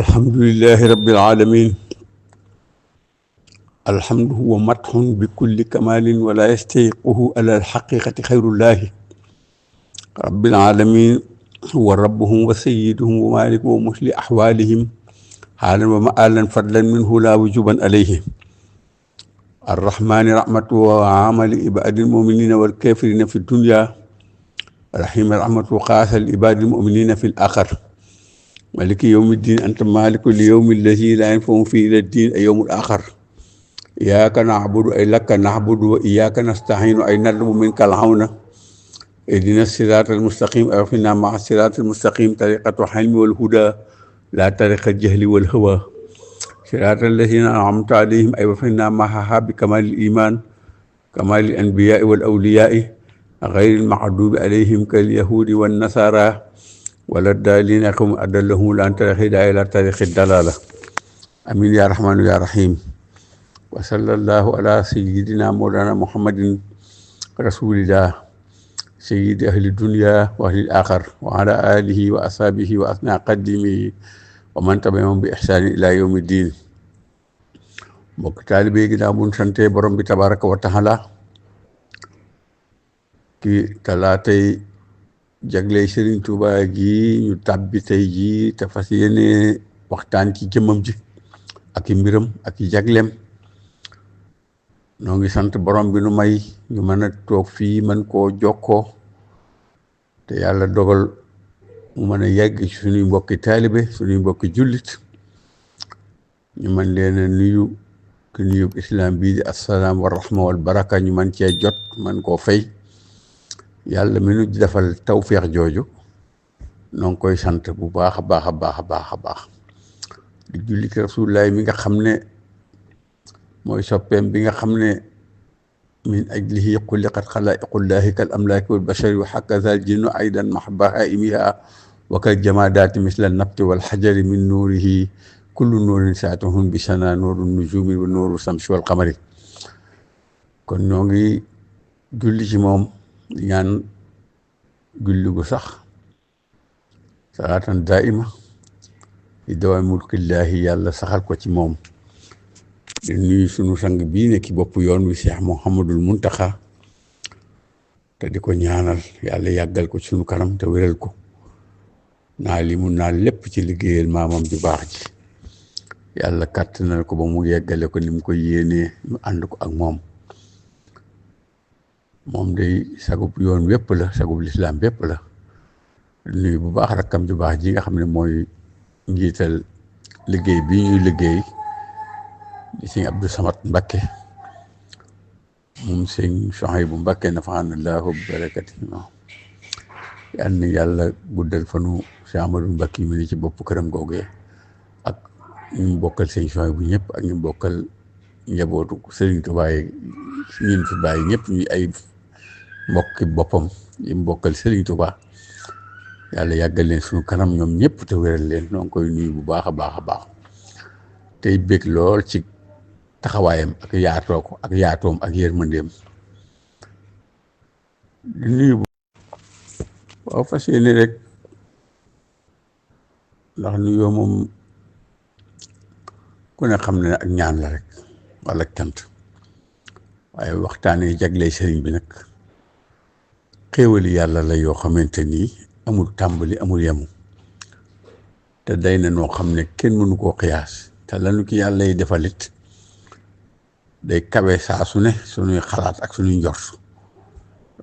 alhamdulillahi rabbil alamin alhamdu huwa mathun bi kulli kamalin wala yastahiquhu ala alhaqiqati khayrullahi rabbil alamin huwa rabbuhum wa sayyiduhum wa malikuhum wa musli ahwalihim halan wa ma'alan fadlan minhu la wujuban alayhi الرحمن رحمة وعمل عباد المؤمنين والكافرين في الدنيا رحيم رحمة وقاس العباد المؤمنين في الآخر مالك يوم الدين أنت مالك اليوم الذي لا ينفع فيه إلى الدين أي يوم الآخر إياك نعبد أي لك نعبد وإياك نستعين أي نطلب منك العون اهدنا الصراط المستقيم أعطنا مع الصراط المستقيم طريقة الحلم والهدى لا طريق الجهل والهوى صراط الذين أنعمت عليهم أي وفقنا معها بكمال الإيمان كمال الأنبياء والأولياء غير المغضوب عليهم كاليهود والنصارى ولا الضالين قوم أضلهم لأن طريق الهداية إلى طريق الضلالة آمين يا رحمن يا رحيم وصلى الله على سيدنا مولانا محمد رسول الله سيد أهل الدنيا وأهل الآخر وعلى آله وأصحابه وأثناء قدمه ومن تبعهم بإحسان إلى يوم الدين mbokk taalibe yi ginnaaw bu ñu sante borom bi tabaraka wa taala ki talaatay jagley Serigne Touba ji ñu tàbbi tey ji te fas yéene waxtaan ci jëmmam ji ak i mbiram ak i jagleem noo ngi sant borom bi nu may ñu mën a toog fii mën koo jokkoo te yàlla dogal mu mën a yegg ci suñuy mbokki taalibe suñuy mbokki jullit ñu mën leen a nuyu ki nuyu islam bii di assalaam wa rahma wal baraka ñu mën cee jot mën koo fay yàlla mi nu defal tawféex jooju noo ngi koy sant bu baax a baax a baax a baax a baax di julli ci rasulullahi mi nga xam ne mooy soppeem bi nga xam ne min ajlihi xuliqat xalaiqullahi kal amlaaki wal bashari wa hakaza al jinnu aydan mahbaha imiha wa kal jamadaati misla nabti wal xajari min nuurihi kullu nuurin saatuhun bi sana nuuru nujumi wa nuuru samsi wal qamari kon ñoo ngi julli ci moom di ñaan julli gu sax salaatan daa'ima di dawaa mulkillaahi yàlla saxal ko ci moom di nuyu sunu sang bii ne ki bopp yoon wi Cheikh Mouhamadul Muntaxa te di ko ñaanal yàlla yàggal ko ci sunu kanam te wéral ko naa li mu naal lépp ci liggéeyal maamam ju baax ji yàlla kàttanal ko ba mu yeggale ko ni mu ko yéenee ñu ànd ko ak moom day sagub yoon wépp la sagub lislaam bépp la nuyu bu baax rakkam ju baax ji nga xam ne mooy njiital liggéey bi ñuy liggéey di sëñ Abdou Samad Mbakke moom sëñ Sohaybu Mbakke nafaanallahu bi barakatihi yal na yàlla guddal fanu Cheikh Amadou Mbakke mi ni ci bopp këram googee ak ñu bokkal sëñ Sohaybu ñëpp ak ñu bokkal njabootu Sëriñ Tuubaa yi ñun fi bàyyi ñëpp ñuy ay mbokki boppam yi mu bokkal Sëriñ Tuubaa yàlla yàggal leen suñu kanam ñoom ñëpp te wéral leen noo ngi koy nuyu bu baax a baax a baax tey bég lool ci taxawaayam ak yaatoom ak yërmandeem di nuyu waaw fas yéene rek ndax nuyoo moom ku ne xam ne ak ñaan la rek wala cant waaye waxtaanee jagley sëriñ bi nag xéewali yàlla la yoo xamante nii amul tàmbali amul yemu te day na noo xam ne kenn mënu koo xiyaas te lanu ki yàlla yi defalit day kawe saa su ne suñuy xalaat ak suñuy njort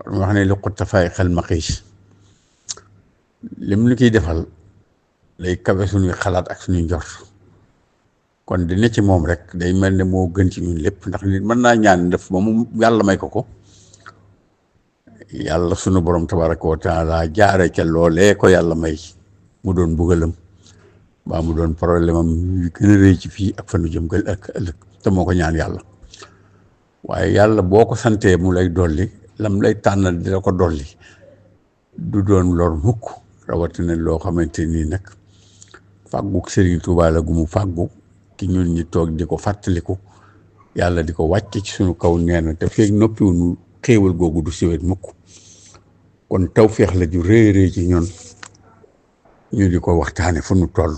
loolu wax ne li xuttafaay xel ma xiis lim nu kiy defal day kawe suñuy xalaat ak suñuy njort kon di ne ci moom rek day mel ne moo gën ci ñun lépp ndax nit mën naa ñaan def ba mu yàlla may ko yàlla sunu borom tabaraka wa taala jaare ca loolee ko yàlla may mu doon bugalam baa mu doon problème am yu gën a rëy ci fii ak fanu jëm ak ëllëg te moo ko ñaan yàlla waaye yàlla boo ko santee mu lay dolli lam lay tànnal di la ko dolli du doon lor mukk rawatina loo xamante nii nag fàggu Sëriñ Tuubaa la gu mu fàggu ki ñun ñi toog di ko fàttaliku yàlla di ko wàcc ci suñu kaw nee na te feeg noppiwunu xéewal googu du siwet mukk kon tawféex la ju rëy rëy ci ñun ñu di ko waxtaane fu nu toll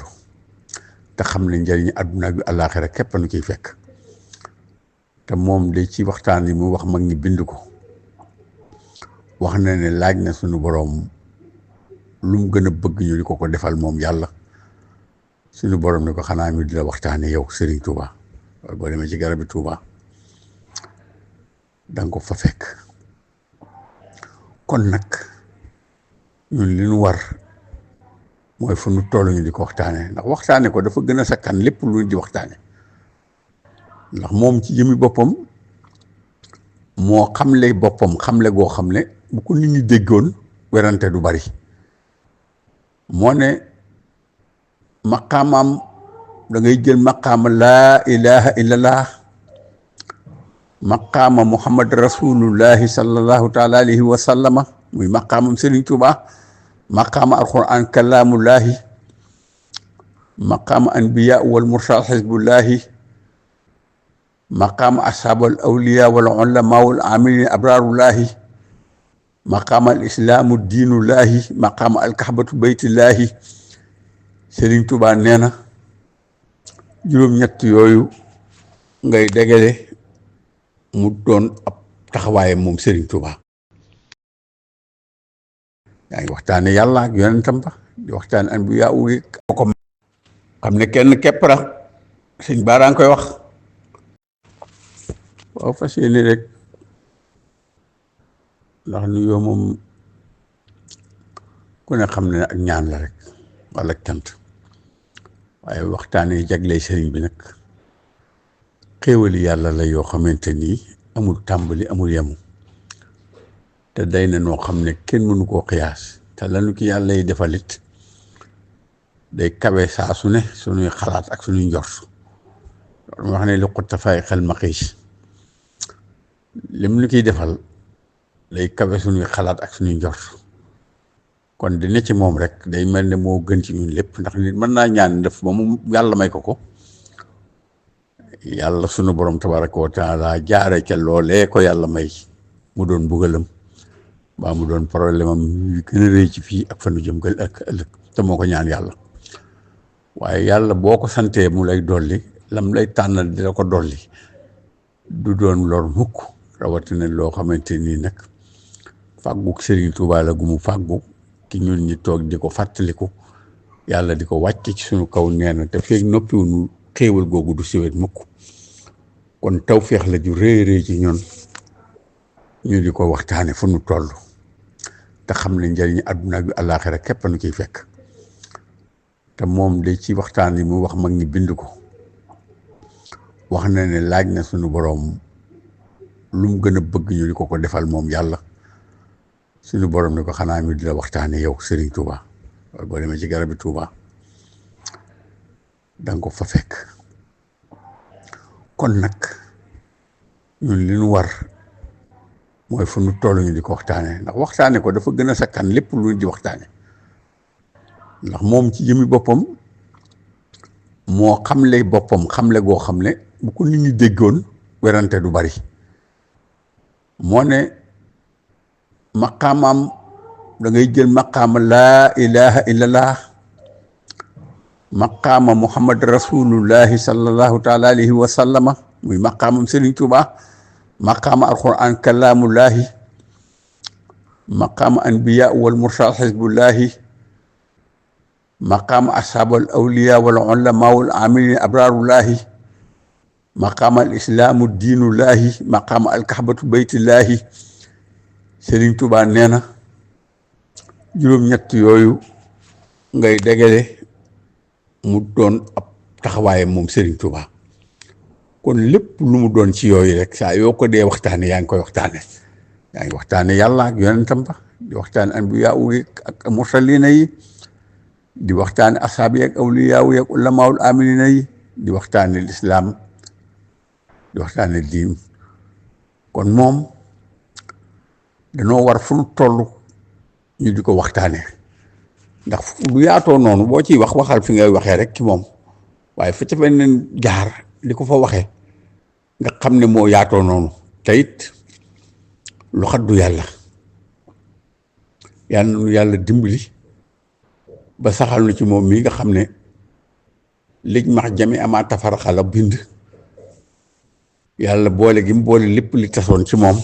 te xam ne njëriñu àdduna bi àllaaxira képp nu ciy fekk te moom de ci waxtaan yi mu wax mag ñi bind ko wax na ne laaj na suñu boroom lu mu gën a bëgg ñu di ko defal moom yàlla suñu boroom ne ko xanaa ñu di la waxtaane yow Serigne Touba waaye boo demee ci garabi Touba danga ko fa fekk kon nag ñun li ñu war mooy fu nu toll ñu di ko waxtaane ndax waxtaane ko dafa gën a sakkan lépp lu ñu di waxtaane ndax moom ci jëmi boppam moo xamle boppam xamle goo xam ne bu ko nit ñi déggoon werante du bari moo ne maqaamam da ngay jël maqaama laa ilaha illallah maqaama muhammad rasulullahi sallallahu taala alayhi wa sallama muy maqaamam Serigne Touba maqaama alquran kalaamullahi maqaama anbiya wal mursal xisbullahi maqaama ashaabal awliya wal ulama wal amilin abrarullahi maqaama al islaamu diinullahi maqaama al kaxbatu baytillahi Serigne Touba nee na juróom-ñett yooyu ngay dégale mu doon ab taxawaayam moom Serigne Touba yaa ngi waxtaane yàlla ak yonentam ba di waxtaane anbiya yi ko xam ne kenn képp la sëñ Baara nga koy wax waaw fas yéene rek ndax nuyoo moom ku ne xam ne ak ñaan la rek wala cant waaye waxtaane jagley sëriñ bi nag xéewali yàlla la yoo xamante nii amul tàmbali amul yemu te day na noo xam ne kenn mënu koo xiyaas te lanu ki yàlla yi defalit day kawe saa su ne suñuy xalaat ak suñuy njort loolu wax ne li xutta fay xel ma xiis lim nu kiy defal day kawe suñuy xalaat ak suñuy njort kon di ne ci moom rek day mel ne moo gën ci ñun lépp ndax nit mën naa ñaan def ba mu yàlla may ko yàlla sunu borom tabaraka wa taala jaare ca loolee ko yàlla may mu doon bugalam baa mu doon problème am yu gën a rëy ci fii ak fanu jëm ak ëllëg te moo ko ñaan yàlla waaye yàlla boo ko santee mu lay dolli lam lay tànnal di la ko dolli du doon lor mukk rawatina loo xamante nii nag fàgguk Serigne Touba la gu mu fàggu ki ñun ñi toog di ko fàttaliku yàlla di ko wàcc ci suñu kaw nee na te feeg noppiwuñu xéewal googu du siwet mukk kon tawféex la ju rëy rëy ci ñun ñu di ko waxtaane fu nu toll te xam ne njëriñu àdduna bi àllaaxira képp nu ciy fekk te moom de ci waxtaan yi mu wax mag ñi bind ko wax na ne laaj na suñu boroom lu mu gën a bëgg ñu di ko defal moom yàlla suñu boroom ne ko xanaa ñu di la waxtaane yow Serigne Touba waaye boo demee ci garabi Touba danga ko fa fekk kon nag ñun li ñu war mooy fu nu toll ñu di ko waxtaane ndax waxtaane ko dafa gën a sakkan lépp lu ñu di waxtaane ndax moom ci jëmi boppam moo xamle boppam xamle goo xam ne bu ko nit ñi déggoon werante du bari moo ne maqaamam da ngay jël maqaama laa ilaha illallah maqaama muhammad rasulullahi sallallahu taala alayhi wa sallama muy maqaamam Serigne Touba maqaama alquran kalaamullahi maqaama anbiya wal mursal xisbullahi maqaama ashaabal awliya wal ulama wal amilin abrarullahi maqaama al islaamu diinullahi maqaama al kaxbatu baytillahi Serigne Touba nee na juróom-ñett yooyu ngay dégale mu doon ab taxawaayam moom Serigne Touba kon lépp lu mu doon ci yooyu rek saa yoo ko dee waxtaane yaa ngi koy waxtaane yaa ngi waxtaane yàlla ak yonentam ba di waxtaane anbiya yi ak mursalina yi di waxtaane ashaab yi ak awliya yi ak ulamaul amilina yi di waxtaane lislaam di waxtaane diin kon moom danoo war fu nu toll ñu di ko waxtaane ndax du yaatoo noonu boo ciy waxal fi ngay waxee rek ci moom waaye fa ca beneen jaar di ko fa waxee nga xam ne moo yaatoo noonu te it lu xaddu yàlla yàlla dimbali ba saxal na ci moom mii nga xam ne lij max jami amaa tafaraxa la bind yàlla boole gi mu boole lépp li tasoon ci moom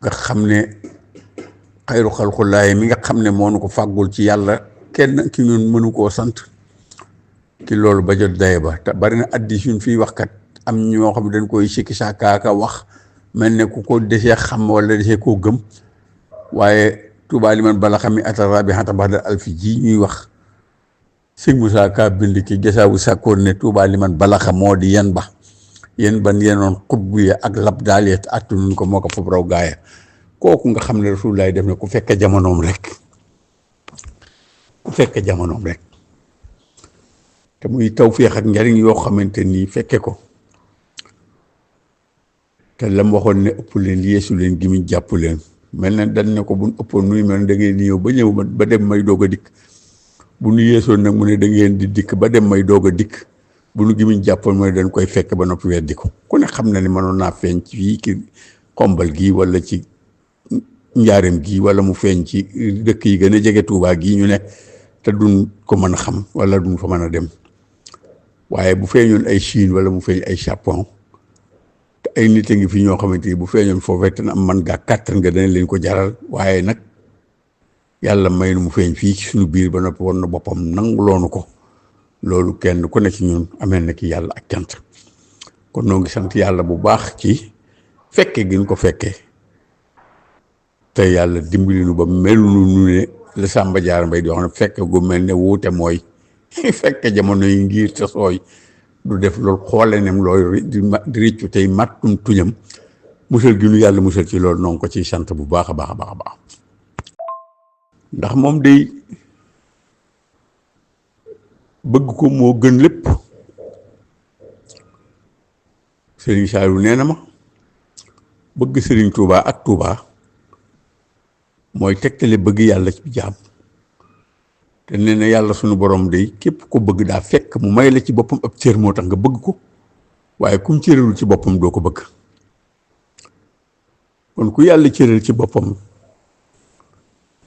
nga xam ne xayru xalxulaayi mi nga xam ne moo nu ko fàggul ci yàlla kenn ki ñun mënu koo sant ki loolu ba jot daye ba te bari na addi suñ fii waxkat am ñoo xam ne dañ koy sikki saakaaka wax mel ne ku ko desee xam wala desee koo gëm waaye Tuubaa li man bala xam mi atara bi xanta bax dal alfi ji ñuy wax sëñ Moussa Ka bind ki jasaawu sàkkoon ne Tuubaa li man bala xam moo di yen ba yen ban yenoon xutbu ya ak lab daal yet attunuñ ko moo ko foofu raw gaaya kooku nga xam ne Rasulullaay def ne ku fekke jamonoom rek te muy tawféex ak njariñ yoo xamante nii fekke ko te lam waxoon ne ëpp leen yeesu leen gimiñ jàpp leen mel na dañ ne ko buñ ëppoon nuy mel da ngeen di ñëw ba dem may doog a dikk bu nu yeesoon nag mu ne da ngeen di dikk ba dem may doog a dikk bu nu gimiñ jàppoon mooy dañ koy fekk ba noppi weddi ko ku ne xam na ni mënoon naa feeñ ci fii ki Xombal gii wala ci Njaareem gii wala mu feeñ ci dëkk yi gën a jege Tuubaa gii ñu ne te duñ ko mën a xam wala duñ fa mën a dem waaye bu feeñoon ay Chine wala mu feeñ ay Japon te ay nit a ngi fi ñoo xamante ni bu feeñoon foofee te am man gaa kàttan nga dana leen ko jaral waaye nag yàlla may nu mu feeñ fii ci suñu biir ba noppi war na boppam nangu loonu ko loolu kenn ku ne ci ñun amee na ki yàlla ak cant kon noo ngi sant yàlla bu baax ci fekke gi ñu ko fekkee te yàlla dimbali nu ba melu nu ne la Samba Diarra Mbaye di wax ne fekke gu mel ne wuute mooy fekke jamono yi ngir te sooy du def loolu xoole nem looy di riccu tey mattum tuñam musal gi nu yàlla musal ci loolu noonu ko ciy sant bu baax a baax a baax a baax ndax moom day bëgg ko moo gën lépp Sëriñ Saliou nee na ma bëgg Sëriñ Tuubaa ak Tuubaa mooy tegtale bëgg yàlla ci jaam te nee na yàlla sunu borom day képp ko bëgg daa fekk mu may la ci boppam ab cër moo tax nga bëgg ko waaye kum cëralul ci boppam doo ko bëgg kon ku yàlla cëral ci boppam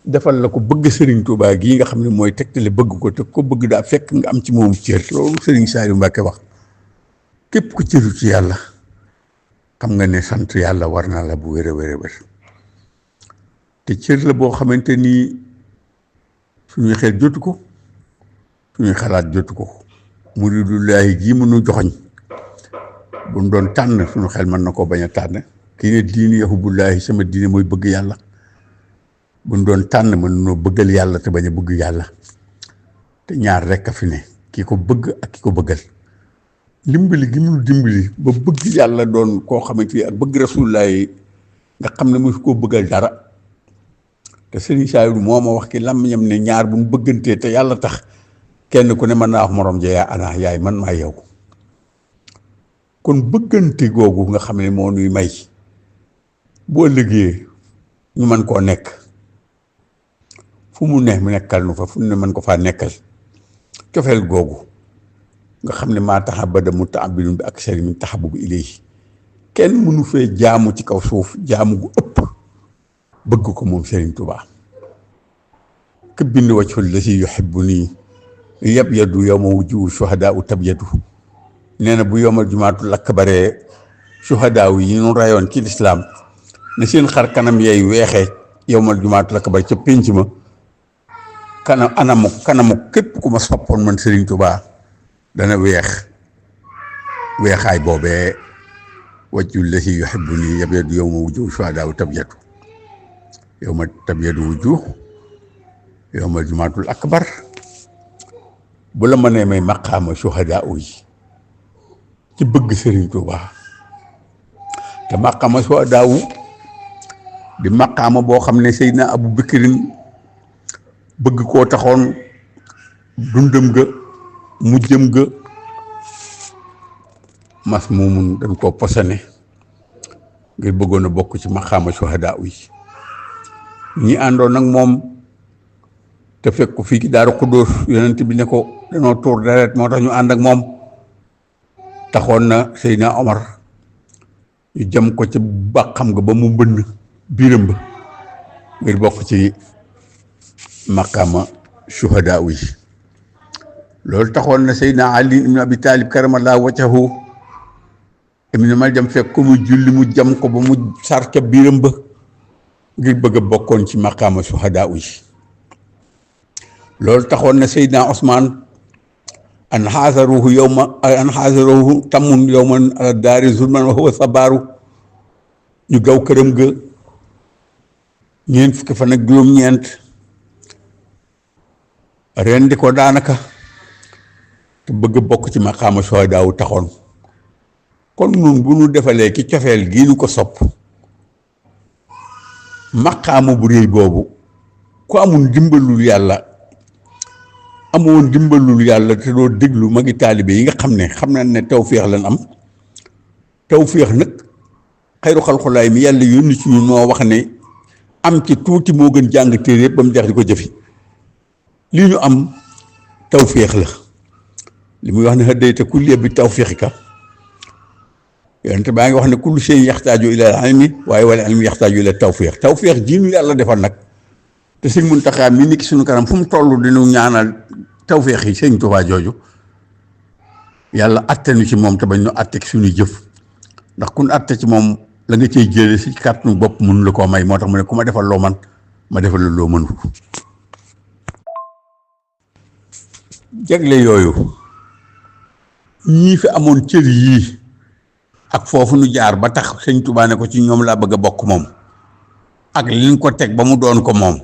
defal la ko bëgg Sëriñ Tuubaa gii nga xam ne mooy tegtale bëgg ko te ko bëgg daa fekk nga am ci moomu cër loolu Sëriñ Saliou Mbacke wax képp ku cëru ci yàlla xam nga ne sant yàlla war na la bu wér a wér a wér te cër la boo xamante ni suñuy xel jotu ko suñuy xalaat jotu ko muridullaahi jii mënu joxoñ buñ doon tànn suñu xel mën na koo bañ a tànn kii ne diini yahubullaahi sama diine mooy bëgg yàlla buñ doon tànn mën noo bëggal yàlla te bañ a bëgg yàlla te ñaar rekk a fi ne ki ko bëgg ak ki ko bëggal dimbali gi mu dimbali ba bëgg yàlla doon koo xamante ni ak bëgg rasulullaahi nga xam ne mu koo bëggal dara te Sëriñ Saliou moo ma wax ki làmmiñam ne ñaar bu mu bëggantee te yàlla tax kenn ku ne mën naa wax morom ja yaa ana yaay man maa yow kon bëggante googu nga xam ne moo nuy may boo liggéey ñu mën koo nekk fu mu ne mu nekkal nu fa fu mu ne mën ko faa nekkal cofeel googu nga xam ne maa taxa bada mu taabidun bi ak sari min taxabubu ilayhi kenn mënu fee jaamu ci kaw suuf jaamu gu ëpp bëgg ko moom Sëriñ Tuubaa ka bind wajhul lazi yuhibbuni yabyadu yawma wujuhu shuhadaa tabyadu nee na bu yowmal jumaatu lakk baree shuhadaa yi ñu rayoon ci lislaam ne seen xar kanam yeey weexee yowmal jumaatu lakk bare ca pénc ma kanamu képp ku ma soppoon man Sëriñ Tuubaa dana weexaay boobee wajhul lazi yuhibbuni yabyadu yawma wujuhu shuhadaa tabyadu yawma tabyadu wujuh yawmal jumaatul akbar bu la mënee may maqaama shuhadaa yi ci bëgg Sëriñ Tuubaa te maqaama shuhadaa di maqaama boo xam ne Seydina Abu Bakrin bëgg koo taxoon dundam ga mujjam ga mas moomun dañ koo posane ngir bëggoon a bokk ci maqaama shuhadaa yi ñi àndoon nag moom te fekk ko fii ki Daaru Xuddoos yonent bi ne ko danoo tuur deret moo tax ñu ànd ak moom taxoon na Seydina Omar ñu jëm ko ci bàqam nga ba mu bënn biiram ba ngir bokk ci maqaama shuhadaa yi loolu taxoon na Seydina Ali ibn Abi Talib karamallahu wajhahu ibn Maljam fekk ko mu julli mu jam ko ba mu sar ca biiram ba ngir bëgg a bokkoon ci maqaama suhadaa yi loolu taxoon na Seydina Ousmane an xaasaruhu tamun yowman ala daari zulman wa huwa sabaaru ñu gaw këram ga ñeent fukki fan ak juróom-ñeent rendi ko daanaka te bëgg a bokk ci maqaama suhadaa wu taxoon kon nun bu nu defalee ki cofeel gii nu ko sopp maqaama bu réy boobu ku amul dimbalul yàlla amoon dimbalul yàlla te doo déglu magi taalibe yi nga xam ne tawféex lan am tawféex nag xayru xalxulaay mi yàlla yónni ci ñun moo wax ne am ci tuuti moo gën jàng téere yëpp ba mu jeex di ko jëfi lii ñu am tawféex la li muy wax ne haddayta kulliya bi tawféexika yonent baa ngi wax ne kullu shay'in yaxtaaju ila ilmi waaye wala ilmi yaxtaaju ila tawféex tawféex ji ñu yàlla defal nag te sëñ Muntaxa mi nekk suñu kanam fu mu toll dinu ñaanal tawféex yi sëñ Tuubaa jooju yàlla atte nu ci moom te bañ ñu atte ci suñuy jëf ndax kun atte ci moom la nga cay jële si kàttanu bopp mënu la koo may moo tax mu ne ku ma defal loo man ma defal la loo mënul jagle yooyu ñii fi amoon cër yii ak foofu nu jaar ba tax sëñ Tuubaa ne ko ci ñoom laa bëgg a bokk moom ak liñ ko teg ba mu doon ko moom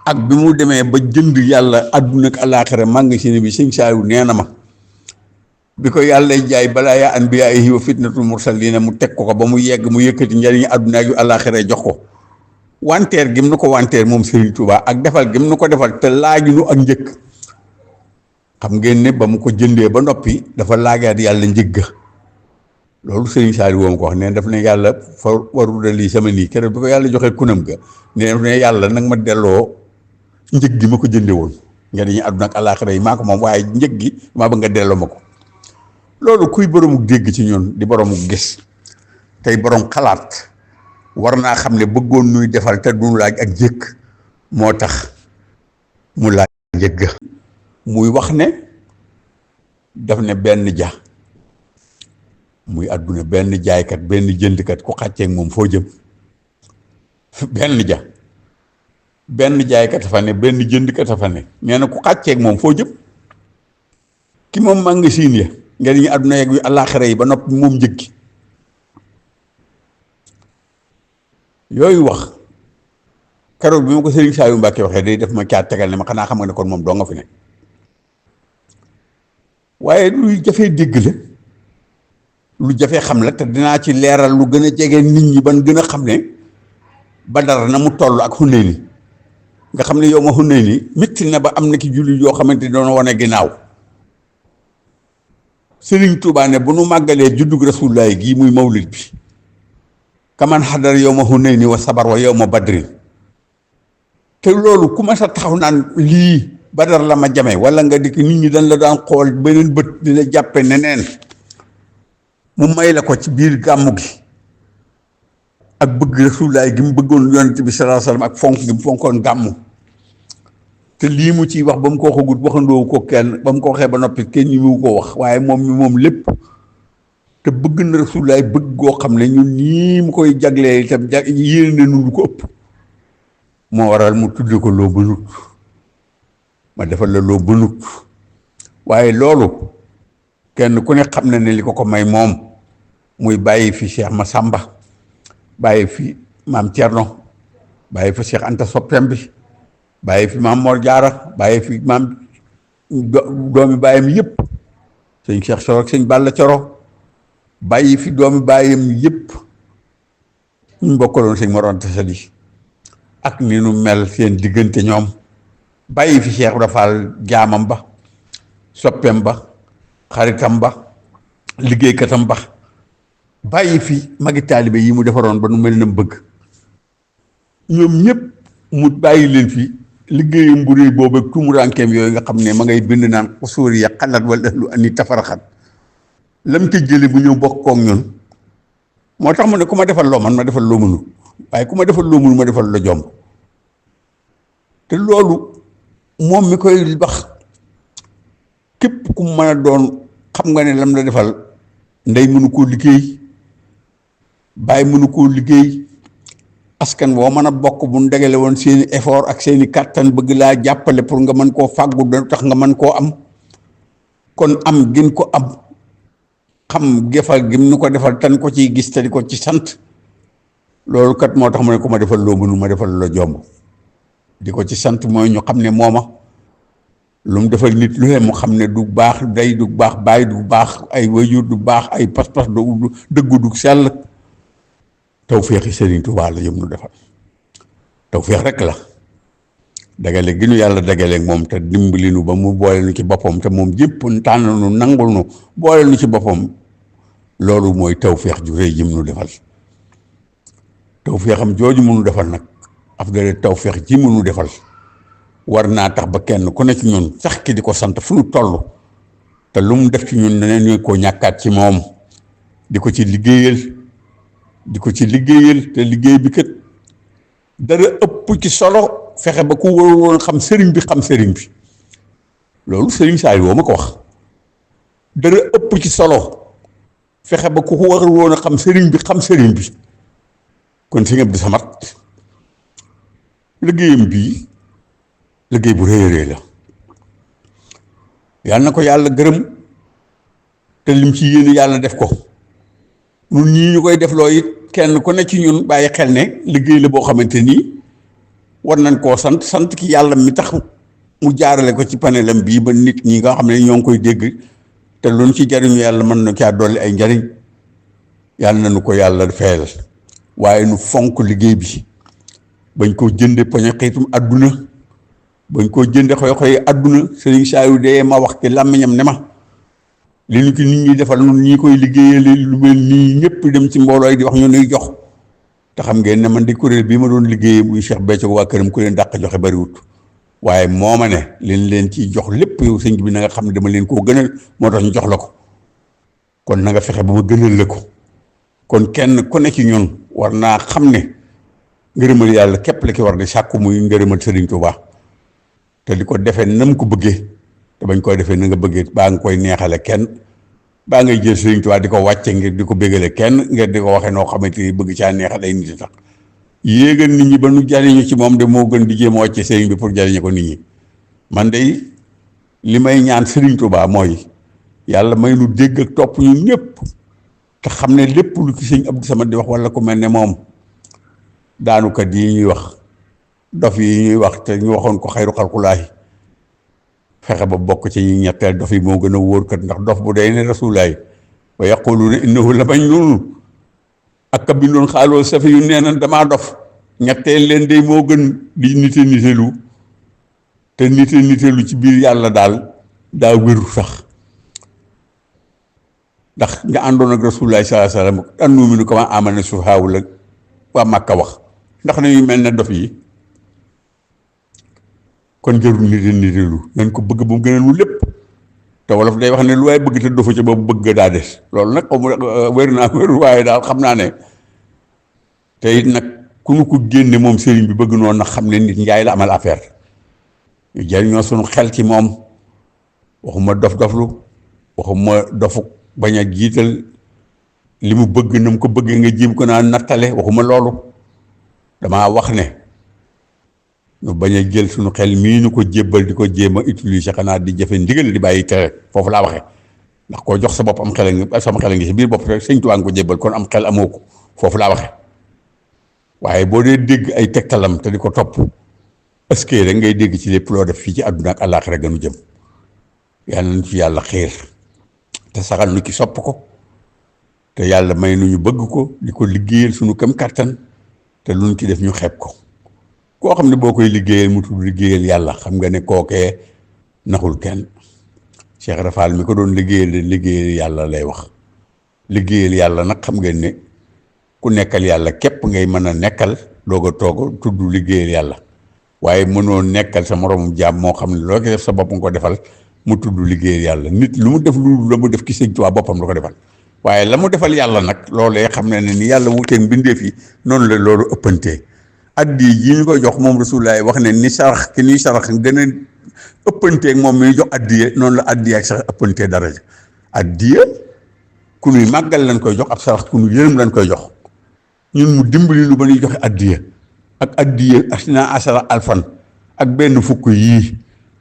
ak bi mu demee ba jënd yàlla àdduna ak alaaxira magasin bi sëñ Saaliw nee na ma bi ko yàlla jaay balaa yaa anbiyaa'ihi wa fitnatul mursaliina mu teg ko ba mu yegg mu yëkkati njariñu àdduna ak yu alaaxira jox ko wanteer gim nu ko wanteer moom Sëriñ Tuubaa ak defal gim nu ko defal te laaju nu ak njëkk xam ngeen ne ba mu ko jëndee ba noppi dafa laajaat yàlla njëgg loolu Sëriñ Saaliw woom ko wax ne daf ne yàlla fa warul da lii sama nii keroog bi ko yàlla joxee kunam ga ne yàlla nag ma delloo njëg gi ma ko jënde woon nga dañuy àdduna ak àllaaxira yi maa ko moom waaye njëg gi maa bëgg nga delloo ma ko loolu kuy boroomu dégg ci ñun di boroomu gis tey boroom xalaat war naa xam ne bëggoon nuy defal te du laaj ak jëkk moo tax mu laaj njëgg muy wax ne daf ne benn ja muy àdduna benn jaaykat benn jëndkat ku xàcceeg moom foo jëm benn ja benn jaaykat a fa ne benn jëndkat a fa ne nee na ku xàcceeg moom foo jëm ki moom magasin ya nga ñu àdduna yeeg yu àllaaxira yi ba noppi moom njëg gi yooyu wax keroog bi ma ko Sëriñ Saaliw Mbàkke waxee day def ma caa tegal ne ma xanaa xam nga ne kon moom doo nga fi ne waaye luy jafee dégg la lu jafee xam la te dinaa ci leeral lu gën a jege nit ñi ban gën a xam ne Badar na mu toll ak Hunayni nga xam ne yow ma Hunayni métti na ba am na ki jullit yoo xamante ni doon wane ginnaaw Sëriñ Tuubaa ne bu nu màggalee juddug Rasulullaahi gii muy mawlid bi kaman xadar yow ma Hunayni wa sabar wa yow ma badrin te loolu ku ma sa taxaw naan lii Badar la ma jame wala nga dikk nit ñi dañ la daan xool beneen bët di la jàppe neneen mu may la ko ci biir gàmmu gi ak bëgg Rasulullaahi gi mu bëggoon yonent bi sallallaahu alayhi wa sallam ak fonk gi mu fonkoon gàmmu te lii mu ciy wax ba mu ko waxagut waxandoo ko kenn ba mu ko waxee ba noppi kenn ñi mu ko wax waaye moom mi moom lépp te bëgg na Rasulullaahi bëgg goo xam ne ñun nii mu koy jaglee itam yéene na nu lu ko ëpp moo waral mu tudd ko loo bënut ma defal la loo bënut waaye loolu kenn ku ne xam na ne li ko may moom muy bàyyi fi Cheikh Massamba bàyyi fi maam Thierno bàyyi fi Cheikh Anta Soppeem bi bàyyi fi maam Mor Jaara bàyyi fi maam doomi bàyyam yëpp sëñ Cheikh Coro ak sëñ Balla Coro bàyyi fi doomi bàyyam yëpp ñu bokkaloon sëñ Mor Anta Sali ak ni nu mel seen diggante ñoom bàyyi fi Cheikh Ibra Fall jaamam ba soppeem ba xaritam ba liggéeykatam ba bàyyi fi magi taalibe yi mu defaroon ba nu mel na mu bëgg ñoom ñëpp mu bàyyi leen fi liggéeyam bu réy boobu ak tumuraankeem yooyu nga xam ne ma ngay bind naan xusuuri ya xalat wala lu ani tafaraxat lam ca jële bu ñëw bokk koog ñun moo tax mu ne ku ma defal loo man ma defal loo mënu waaye ku ma defal loo mënu ma defal la jomb te loolu moom mi koy wax ku mën a doon xam nga ne lam la defal ndey mënu koo liggéey bàyyi mënu koo liggéey askan boo mën a bokk bu ndegale woon seeni effort ak seeni kàttan bëgg laa jàppale pour nga mën koo fàggu da tax nga mën koo am kon am gin ko am xam gefal gim nu ko defal tan ko ciy gis te di ko ci sant loolu kat moo tax mu ne ko ma defal loo mënu ma defal la jomb di ko ci sant mooy ñu xam ne mooma lu mu defal nit lu ne mu xam ne du baax day du baax bàyyi du baax ay wayjur du baax ay pas-pas du dëggu du sell tawféexi Sëriñ Tuubaa la yëm nu defal tawféex rek la dagale gi nu yàlla dagaleeg moom te dimbali nu ba mu boole nu ci boppam te moom jëpp tànn nu nangul nu boole nu ci boppam loolu mooy tawféex ju rëy jëm nu defal tawféexam jooju mu nu defal nag afdale tawféex ji mu nu defal war naa tax ba kenn ku ne ci ñun sax ki di ko sant fu nu toll te lu mu def ci ñun ne ñu ko ñàkkaat ci moom di ko ci liggéeyal te liggéey bi kat dara ëpp ci solo fexe ba ku warul woon xam sëriñ bi loolu sëriñ Saliou woo ma ko wax dara ëpp ci solo fexe ba ku warul woon a xam sëriñ bi kon Sëriñ Abdou Samad liggéeyam bii liggéey bu rëy a rëy la yàlla na ko yàlla gërëm te lim ci yéene yàlla def ko ñun ñii ñu koy defloo it kenn ku ne ci ñun bàyyi xel ne liggéey la boo xamante nii war nañ koo sant ki yàlla mi tax mu jaarale ko ci panelam bii ba nit ñi nga xam ne ñoo ngi koy dégg te luñ ci jariñu yàlla mën na caa dolli ay njariñ yàlla na nu ko yàlla fayal waaye nu fonk liggéey bi bañ koo jënde poñe xiitum àdduna bañ koo jënde xoy àdduna Sëriñ Saliou dee ma wax ci làmmiñam ne ma li ñu ki nit ñi defal nun ñi koy liggéeyale lu mel nii ñëpp dem ci mbooloo yi di wax ñu nuy jox te xam ngeen ne man di kuréel bii ma doon liggéeyee muy Cheikh Béthio waa këram ku leen dàq joxe bariwut waaye moo ma ne leen ciy jox lépp yow sëñ bi na nga xam ne dama leen koo gënal moo tax ñu jox la ko kon na nga fexe ba ma gënal la ko kon kenn ku ne ci ñun war naa xam ne ngërëmal yàlla képp la ki war di sàkku muy ngërëmal Sëriñ Tuubaa te di ko defee nam ko bëggee te bañ koy defee na nga bëggee baa nga koy neexale kenn baa ngay jël Sëriñ Tuubaa di ko wàcce ngir di ko bégale kenn ngir di ko waxee noo xamante ni bëgg caa neexal ay nit tax yéegal nit ñi ba nu jariñu ci moom de moo gën di jéem a wàcce sëriñ bi pour jariñe ko nit ñi man de li may ñaan Sëriñ Tuubaa mooy yàlla may nu dégg ak topp ñun ñëpp te xam ne lépp lu ci Sëriñ Abdou Samad di wax wala ku mel ne moom daanukat yi ñuy wax dof yi ñuy wax te ñu waxoon ko xayru xalqulaahi fexe ba bokk ci ñi ñetteel dof yi moo gën a wóor kat ndax dof bu day ne rasulaay wa yaquluuna innahu la bañ noonu ak ka bindoon xaaloo safi yu nee na damaa dof ñetteel leen day moo gën di nitelu te nitelu ci biir yàlla daal daa wéru sax ndax nga àndoon ak rasulaay sallallahu alayhi wa sallam an nu'minu kamaa aamana sufahaaw la waa Màkka wax ndax nañu mel ne dof yi kon jarul nitelu nañ ko bëgg bu mu gënal lu lépp te wolof day wax ne lu waaye bëgg te dofa ca boobu bëgg daa des loolu nag xaw ma wér waaye daal xam naa ne te it nag ku nu ko génne moom sëriñ bi bëgg noonu nag xam ne nit njaay la amal affaire ñu jariñoo sunu xel ci moom waxuma dof-doflu waxuma dofu bañ a jiital li mu bëgg na mu ko bëggee nga jéem ko naa nattale waxuma loolu damaa wax ne ñu bañ a jël suñu xel mii ñu ko jébbal di ko jéem a utiliser xanaa di jëfe ndigal di bàyyi tere foofu laa waxee ndax koo jox sa bopp am xel ngi sama xel ngi si biir bopp rek Sëñ Tuubaa nga ko jébbal kon am xel amoo ko foofu laa waxee waaye boo dee dégg ay tegtalam te di ko topp est-ce que rek ngay dégg ci lépp loo def fii ci àdduna ak àllaaxira gënu jëm yàlla nañu ci yàlla xiir te saxal nu ci sopp ko te yàlla may nu ñu bëgg ko di ko liggéeyal suñu këm kattan te lu ñu ci def ñu xeeb ko koo xam ne boo koy liggéeyal mu tudd liggéeyal yàlla xam nga ne kookee naxul kenn Cheikh Rafal mi ko doon liggéeyal yàlla lay wax liggéeyal yàlla nag xam ngeen ne ku nekkal yàlla képp ngay mën a nekkal doog a toog tudd liggéeyal yàlla waaye mënoo nekkal sa moromum jaam moo xam ne loo ko def sa bopp nga ko defal mu tudd liggéeyal yàlla nit lu mu def lu la mu def ki Sëñ Tuubaa boppam la ko defal waaye la mu defal yàlla nag loolee xam ne ni yàlla wuteeg mbindeef yi noonu la loolu ëppantee addi yi ñu ko jox moom Rasulullaah wax ne ni sarax ki ñuy sarax gën a ëppanteeg moom mi jox addiye noonu la addiye ak sax ëppantee daraja addiye ku nuy màggal lañ koy jox ab sarax ku nu yërëm lañ koy jox ñun mu dimbali lu ba ñuy joxe addiye ak addiye asna asara alfan ak benn fukk yii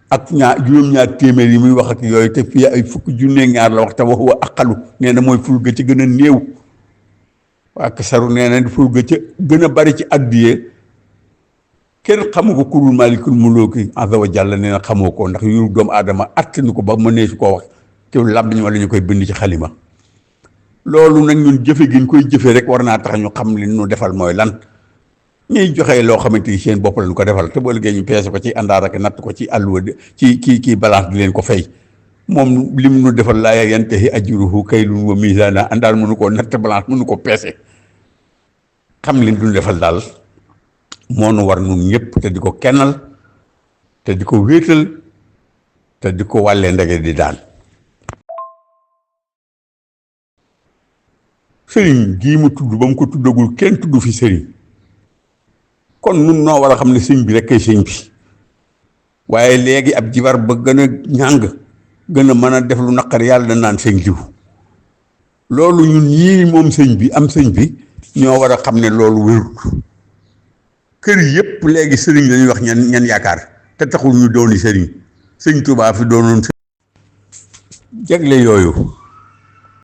ak juróom-ñaar téeméer yi muy wax ak yooyu te fii ay fukk junneeg ñaar la wax te wax wa aqalu nee na mooy ful ga ci gën a néew waa kasaru nee na ful ga ca gën a bari ci addiye kenn xamu ko kurul malikul mulooki azza wa jalla nee na xamoo ko ndax yu doomu aadama attanu ko ba mënee su koo wax te làmmiñ wala ñu koy bind ci xalima loolu nag ñun jëfe gi ñu koy jëfee rek war naa tax ñu xam li ñu defal mooy lan ñuy joxe loo xamante ni seen bopp lañu ko defal te boo liggéey ñu peese ko ci àndaar ak natt ko ci àlluwa ci kii balance di leen ko fay moom lim nu defal laa yantahi ajruhu kaylun wa mizaana àndaar mënu koo natt balance mënu ko peese xam li ñu defal daal moo nu war nun ñëpp te di ko kennal te di ko wéetal te di ko wàllee ndege di daan sëriñ gii mu tudd ba mu ko tuddagul kenn tudd fi sëriñ kon nun noo war a xam ne sëñ bi rek kay sëñ bi waaye léegi ab jibar ba gën a ñàng gën a mën a def lu naqar yàlla da naan sëñ diw loolu ñun ñii moom sëñ bi am sëñ bi ñoo war a xam ne loolu wérut kër yëpp léegi sëriñ lañuy wax ñan yaakaar te taxul ñu dooni sëriñ sëñ Tuubaa fi doonoon jagle yooyu